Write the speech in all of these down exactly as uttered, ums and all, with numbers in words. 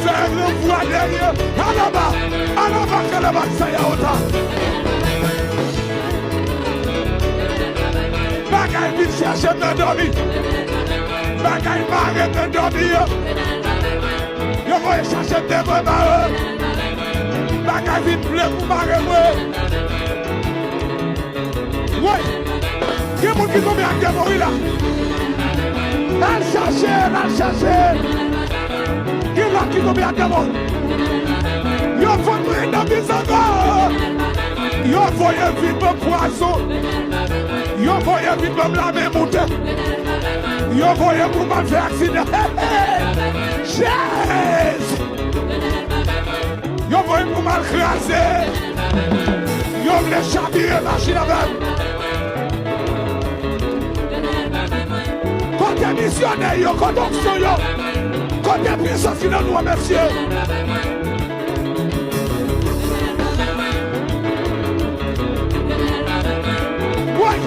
Fè yon vwa dèyè. Alaba, alaba, kalaba, saya ota. Bagay vin chèche m nan dòmi. Bagay mare m nan dòmi yo. Yo voye chache m devan mare. Bagay vin ple pou mare mwen. Woy! Gen moun ki tonbe ak demon wi la. Al chache l, al chache l. Gen lòt ki tonbe ak demon. Yo voye mwen nan bizango. Yo voye vin ban pwazon. Yo voye vin ban lame moute. Yo voye pou m al fè aksidan. Jezi! Yo voye pou m al kraze. Yo vle chavire machin avè m. Kote misyonè yo? Kote onksyon yo? Kote pwisans ki nan nou an, mesye? Woy!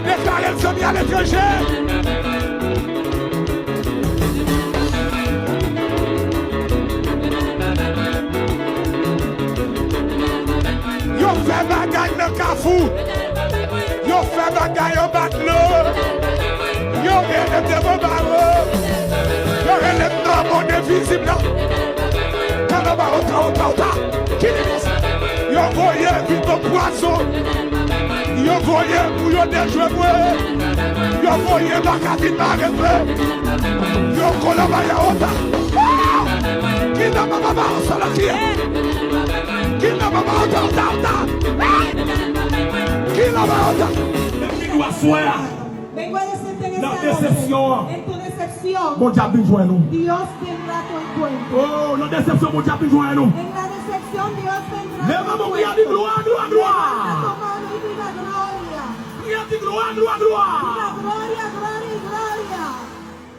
Deklare l zanmi aletranje. Yo fè bagay nan Kafou. Yo fè bagay anba dlo. Yo rele m devan bawo. Yo rele m nan mond envizib la. Kalaba ota, ota, ota. Kilimis. Yo voye vin ban pwazon. Yo voye pou yo dejwe mwen. Yo voye baka vin mare mwen. Yo kolaba ya ota. Ah! Kidnapè baba osalakiye. Kidnapè baba ota, ota, ota. Ah! Kidnapè ota. Depi nou aswè a. Vengo a decirte en esta noche, en tu decepción, Bondye ap vin jwenn ou. Dios vendrá a tu encuentro. Oh, nan desepsyon, Bondye ap vin jwenn ou. En la decepción, Dios vendrá a tu encuentro. Leve men w, priye, di glwa, glwa, glwa. Levanta tu mano y diga gloria. Priye, di glwa, glwa, glwa. Diga gloria, gloria y gloria.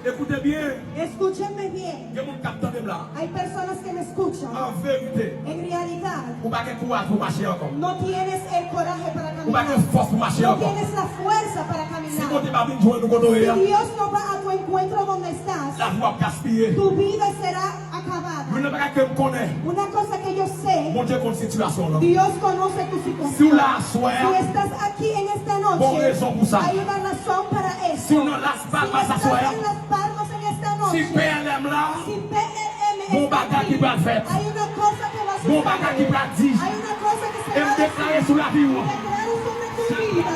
Ekoute byen. Escúchenme bien. Gen moun k ap tande m la. Hay personas que me escuchan. An verite, En realidad, ou pa gen kouraj pou mache ankò. No tienes el coraje para caminar. Ou pa gen fòs pou mache ankò. No tienes la fuerza para caminar. Si Bondye pa vin jwenn ou kote w ye a, si Dios no va a tu encuentro donde estás, lavi w ap gaspiye. Tu vida será acabada. Youn nan bagay ke m konnen. Una cosa que yo sé, Bondye konn sitiyasyon w lan. Dios conoce tu situación. Si w la aswè a, si estás aquí en esta noche, bon rezon pou sa. Hay una razón para eso. Si w nan Las Palmas aswè a, si estás en Las Palmas en esta noche, si P L M la, si P L M está aquí, bon bagay ki pral fèt. Hay una cosa que va a suceder. Bon bagay ki pral di. Hay una cosa que se va a decir. E m deklare sou lavi w. Declaro sobre tu vida.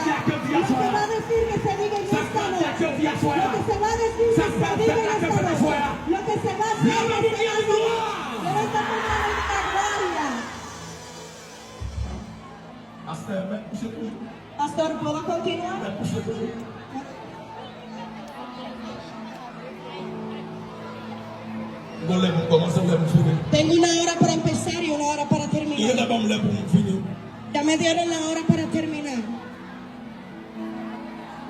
Lo que va a decir que se diga en esta noche. Lo que se va a decir que se diga en esta noche. Lo que se va a hacer en esta noche. Levanta tu mano y da gloria. Pastè, mèt kouche toujou. Pastor, ¿puedo continuar? Mèt kouche toujou. Gon lè pou m kòmanse, gon lè pou m fini. Tengo una hora para empezar y una hora para terminar. Yo te ban m lè pou m fini. Ya me dieron la hora para terminar.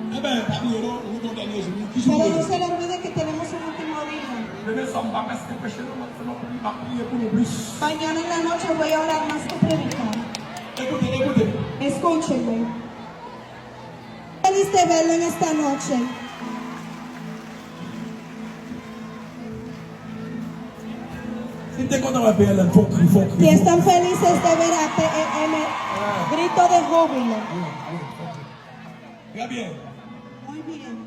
Enben, pa bliye non, nou gen yon dènye jou. Ki jou nou ye? Pero no se le olvide que tenemos un último día. Demen swa m pa prèske preche non, m ap fè m ap pri-, m ap priye pou nou plis. Mañana en la noche voy a orar más que predicar. Ekoute, ekoute. Escúchenme. Feliz de verlo en esta noche. Si te kontan wè P L M, fò w kri, fò w kri, fò w kri. Si están felices de ver a P L M, grito de júbilo. Trè byen. Muy bien.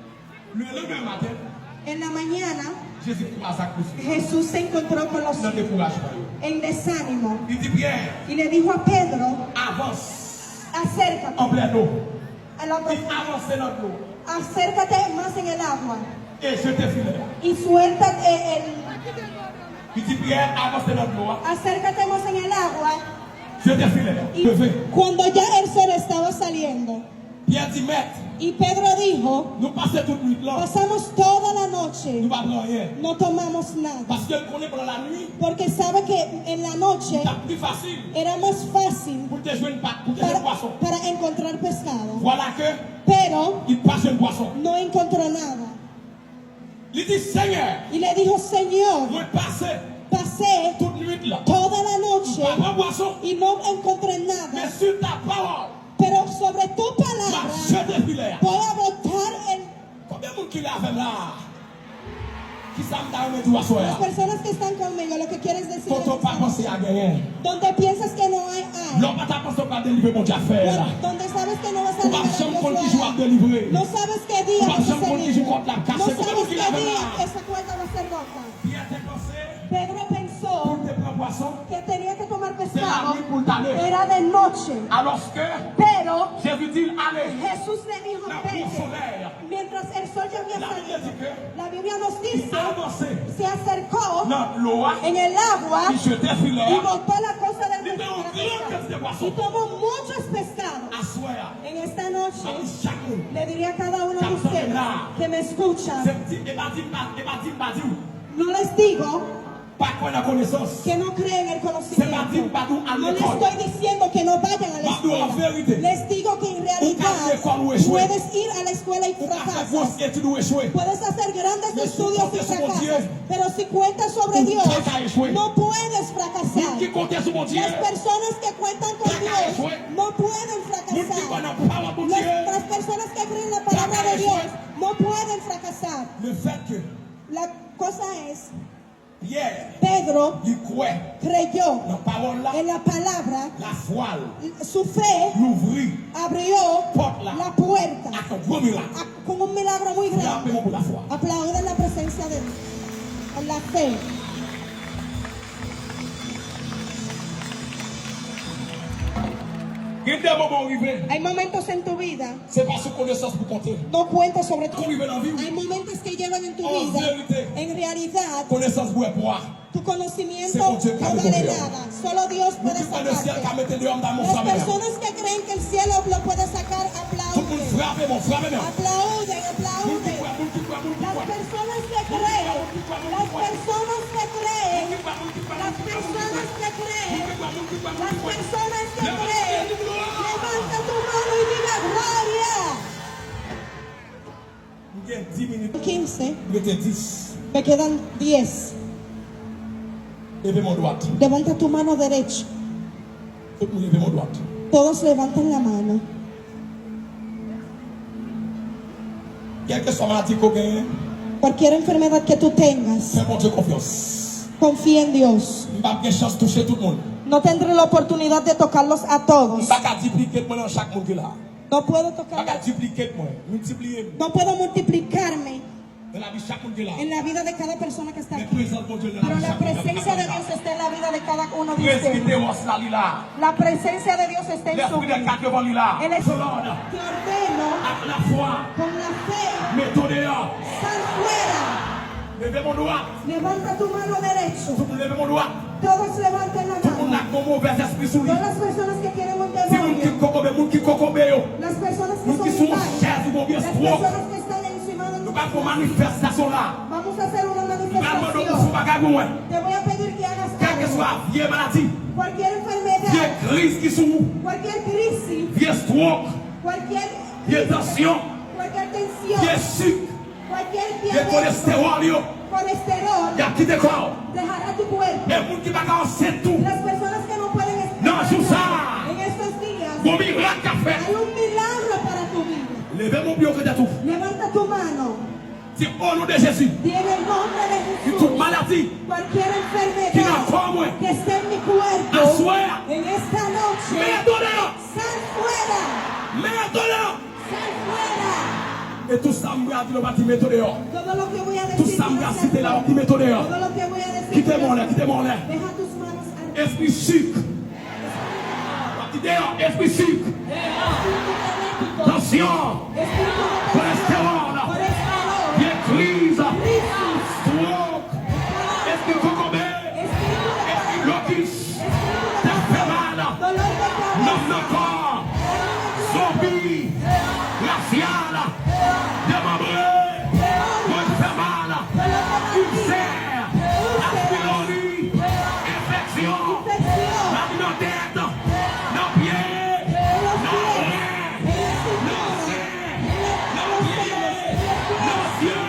Le lendemain matin, en la mañana, Jezi kwaze ak Kris yo. Jesús se encontró con los, nan dekourajman yo. En desánimo. Li di Pyè, y le dijo a Pedro, avanse, acércate, an plè dlo. Al agua. Li avanse nan dlo. Acércate más en el agua. E jete filè a. Y suelta el, el. Li di Pyè, avanse nan dlo a. Acércate más en el agua. Jete filè a. Y leve. Cuando ya el sol estaba saliendo, Pyè di, Mèt, y Pedro dijo, nou pase tout nwit lan, pasamos toda la noche, nou pa pran anyen. No tomamos nada. Paske l konnen pandan lanwit, porque sabe que en la noche, li t ap pli fasil, era más fácil, pou l te jwenn pa, pou l te jwenn pwason. Para, para encontrar pescado. Vwala ke, pero, li pa jwenn pwason. No encontró nada. Li di, Senyè, y le dijo, Señor, mwen pase, pasé, tout nwit lan, toda la noche, m pa pran pwason, y no encontré nada, men sou ta pawòl, pero sobre tu palabra, m ap jete Kisa m ta renmen di w aswè a? Las personas que están conmigo, lo que quieres decir Kote w pa panse a genyen. Donde piensas que no hay, hay. Lè w pa ta panse w pral delivre, Bondye ap fè l. Donde sabes que no vas a liberar, Dios lo hará. Ou p ap janm konn ki jou w ap delivre. No sabes qué día vas a ser libre. Ou p ap janm konn ki jou kòd la ap kase. Kote moun ki la menm la? No sabes qué día esa cuerda va a ser rota. Pyè te panse Pedro pensó pou l te pran pwason, que tenía que tomar pescado, se lannuit pou l t ale. Era de noche. Alòske Pero Jezi di l, ale. Jesús le dijo, vete. Nan gwo solèy. Mientras el sol ya había salido, la Biblia nos dice, se acercó en el agua y botó la cosa del pescado. Y tomó muchos pescados. En esta noche, le diré a cada uno de ustedes que me escuchan, no les digo que no creen el conocimiento. No les estoy diciendo que no vayan a la escuela. Les digo que en realidad puedes ir a la escuela y fracasas. Puedes hacer grandes estudios y fracasas. Pero si cuentas sobre Dios, no puedes fracasar. Las personas que cuentan con Dios no pueden fracasar. Las personas que creen la palabra de Dios no pueden fracasar. La cosa es, Pyè, Pedro li kwè creyó nan pawòl la, en la palabra, lafwa l, su fe, louvri, abrió, pòt la, la puerta, ak yon gwo mirak. A, con un milagro muy grande. Frape men pou lafwa. Aplauden la presencia de Dios, por la fe. Gen de moman w rive. Hay momentos en tu vida Se pa sou konesans pou konte. No cuentes sobre tu. Kou rive nan vi w. Hay momentos que llegan en tu vida. An verite, en realidad, konesans bwè pwa. Tu conocimiento no vale nada. Se Bondye k ka retire w. Solo Dios puede sacarte. Moun ki kwè le syèl ka mete deyò m ta men w frape men. Las personas que creen que el cielo lo puede sacar, aplauden. Tout moun frape men, frape men. Aplauden, aplauden. Moun ki kwè, moun ki kwè, moun ki kwè. Las personas que creen, las personas que creen, las personas que creen, las personas que creen, levanta tu mano y diga gloria. M gen dis minit. Quince. Rete dis. Me quedan diez. Leve men w dwat. Levanta tu mano derecha. Tout moun leve men w dwat. Todos levanten la mano. Kèlkeswa maladi ke w genyen, Cualquier enfermedad que tú tengas, fè Bondye konfyans. Confía en Dios. M p ap gen chans touche tout moun. No tendré la oportunidad de tocarlos a todos. M pa ka diplike mwen nan chak moun ki la. No puedo tocar. M pa ka diplike mwen, miltipliye m. No puedo multiplicarme Nan lavi chak moun ki la. En la vida de cada persona que está aquí. Men prezans Bondye nan lavi chak moun ki la. Pero la presencia de Dios está en la vida de cada uno de ustedes. Presbitewòs la, li la. La presencia de Dios está en su vida. Lespri de kat devan li la. El es- Te ordeno, ak lafwa, con la fe, mete w deyò. Sal fuera. Leve men w dwat. Levanta tu mano derecho. Tout moun leve men w dwat. Todos levanten la mano. Tout moun la gon movèz espri sou li. Todas las personas que tienen un demonio. Ti moun ki kokobe, moun ki kokobe yo. Las personas que son invalidas. Moun ki sou yon chèz ou gon vye stwok. Las personas que están encima de un suelo. Nou pral fè yon manifestasyon la. Vamos a hacer una manifestación. M pral mande w pou w fè yon bagay pou mwen. Te voy a pedir que hagas algo. Kèlkeswa vye maladi. Cualquier enfermedad. Vye kriz ki sou ou. Cualquier crisis. Vye stwok. Cualquier crisis. Vye tansyon. Cualquier tensión. Vye sik. Cualquier diabetes, vye kolestewòl yo, colesterol, y ap kite kò w. Dejará tu cuerpo. E moun ki pa ka ansent tou, las personas que no pueden estar embarazadas, nan jou sa a, en estos días, gon mirak k ap fèt. Hay un milagro para tu vida. Leve men w byen kote tèt ou. Levanta tu mano. Di, o non de Jezi. Di, en el nombre de Jesús. Di, tout maladi, cualquier enfermedad, ki nan kò mwen, que esté en mi cuerpo, aswè a, en esta noche, mete w deyò. Sal fuera. Mete w deyò. Sal fuera. E tout sa m pral di la, w pa di mete w deyò. Todo lo que voy a decir, no sal fuera. Tout sa m pral site la, w ap di mete w deyò. Todo lo que voy a decir, no sal fuera. Kite men w anlè, kite men w anlè. Deja tus manos arriba. Espri sik. W ap di deyò, espri sik. Espíritu de mérito. Tansyon. Espíritu de tensión. Kolestewòl. Colesterol. Vye kriz. Crisis. Twòp. Espri kokobe. Espri lokis. Tèt fè mal. Nonm nan kò. Zonbi. Rasyal. Demanbre. Gòj fè mal. Ilsè. Aspiroli. Enfeksyon. Mal nan tèt. Nan pye. Nan ren. Nan sè. Nan pye. Nan zye.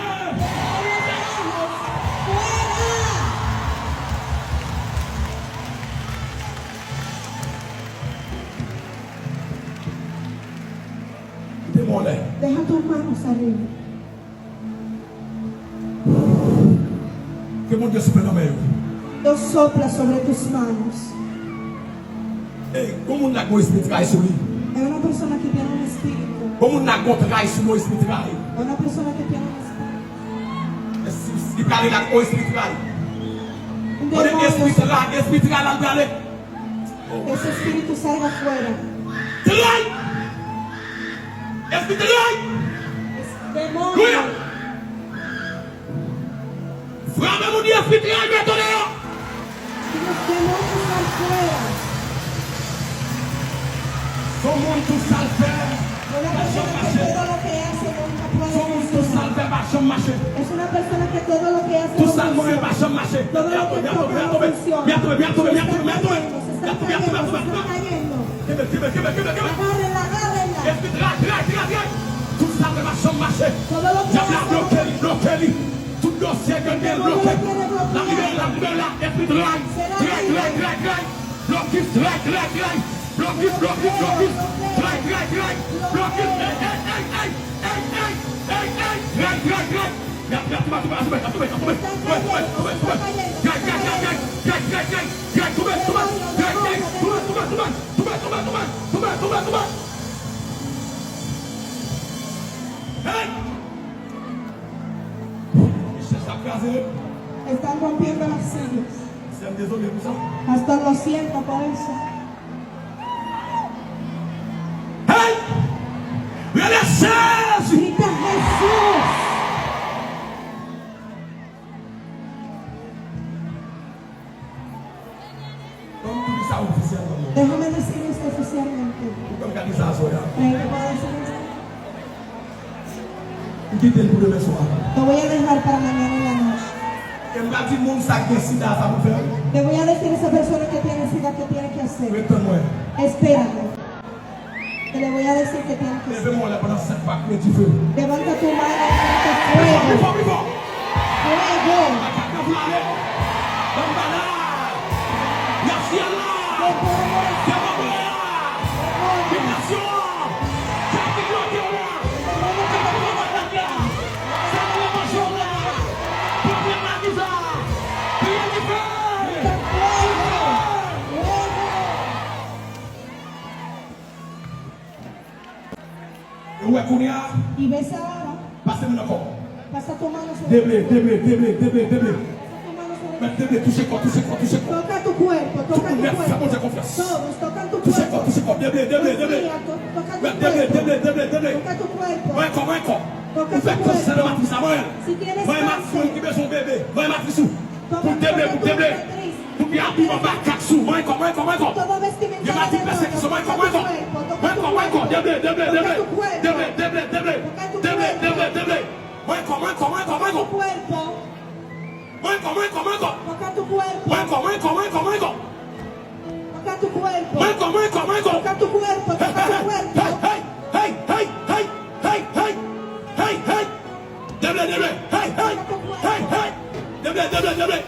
Kite men w anlè. Deja tus manos arriba. Ke Bondye soufle nan men yo. Dios sopla sobre tus manos. Ey, gon moun la gon espri tray sou li. Es una persona que tiene un espíritu. Gon moun la gon tray sou yo, espri tray. Una persona que tiene un espíritu. Espri, li prale la gon espri tray. Un demonio. Kote espri tray, espri tray la l prale. Ese espíritu salga fuera. Tray! Espri tray! Demonio. Louya! Frape moun di espri tray, mete deyò. Son moun tou sa l fè pa janm mache. Son moun tou sa l fè pa janm mache. Tou sa l mwen pa janm mache. Li ap tonbe, li ap tonbe, li ap tonbe. Li ap tonbe, li ap tonbe, li ap tonbe, li ap tonbe. Li ap tonbe, li ap tonbe, li ap tonbe, li ap tonbe. Li ap tonbe, li ap tonbe, li ap tonbe, li ap tonbe. Kenbe, kenbe, kenbe, kenbe, kenbe. Espri tray, tray, tray, tray. Tou sa l fè pa janm mache. Dyab la bloke li, bloke li. Tout dosye yo gen bloke. L ap libere, l ap libere la. Espri tray, tray, tray, tray, tray. Blokis, tray, tray, tray. Blokis, blokis, blokis. Tray, tray, tray. Blokis. Ey, ey, ey, ey, ey, ey, ey, ey. Tray, tray, tray. Y ap, y ap touba, touba, touba, touba, touba. Touba, touba, touba, touba. Tray, tray, tray, tray. Tray, tray, tray, tray. Touba, touba. Tray, tray. Touba, touba, touba, touba. Touba, touba, touba, touba. Touba, touba, touba. Hey! Chèz la kraze. Están rompiendo las sillas. Sèm, dezole pou sa. Pastor, lo siento por eso. Hey! Rele Jezi! Grita Jesús. Ban m di sa ofisyèlman non. Déjame decir esto oficialmente. Ou pè m ka di sa aswè a. Ahí te puedo decir esto. M kite l pou demen swa. Lo voy a dejar para mañana en la noche. E m ka di moun sa k gen sida sa pou fè. Le voy a decir a esa persona que tiene sida qué tiene que hacer. Ret tann mwen. Espérame. Te le voy a decir que tiene que... Leve men w anlè pandan sèt fwa, kriye dife. Levanta tu mano y grita fuego. Pli fò, pli fò, pli fò. Fuego. Makat nan pou l ale. Banbala. Yasiyala. Demon mwen a. Demon. Imilyasyon. Sa ki bloke w la. Sa ki bloke w la. Sa ki bloke w la. Pwoblèm la ki sa. Kriye dife. Fuego. Fuego. E ou wè kounye a? Y ves ahora. Pase men nan kò w. Pasa tu mano sobre tu cuerpo. Deble, deble, deble, deble, deble. Pasa tu mano sobre tu cuerpo. Mèt deble, touche kò, touche kò, touche kò. Toca tu cuerpo, toca tu cuerpo. Tout moun nèt, fè Bondye konfyans. Todos, toca tu cuerpo. Touche kò, touche kò, deble, deble, deble. Mèt deble, deble, deble, deble. Toca tu cuerpo. Mwen kò, mwen kò. Ou fè kansè nan matris la, mwen. Si tienes cáncer. Mwen matris mwen ki bezwen bebe. Mwen matris ou. Pou deble, pou deble. Tout vye abiman makak sou. Mwen kò, mwen kò, mwen kò. Vye matik pèsekisyon, mwen kò, mwen kò. Mwen kò, mwen kò. Deble, deble, deble. Deble, deble, deble. Deble, deble, deble. Mwen kò, mwen kò, mwen kò, mwen kò. Mwen kò, mwen kò, mwen kò. Mwen kò, mwen kò, mwen kò, mwen kò. Mwen kò, mwen kò, mwen kò. Hey, hey, hey, hey, hey, hey, hey, hey, hey, hey, hey, hey. Deble, deble. Hey, hey, hey, hey. Deble, deble, deble.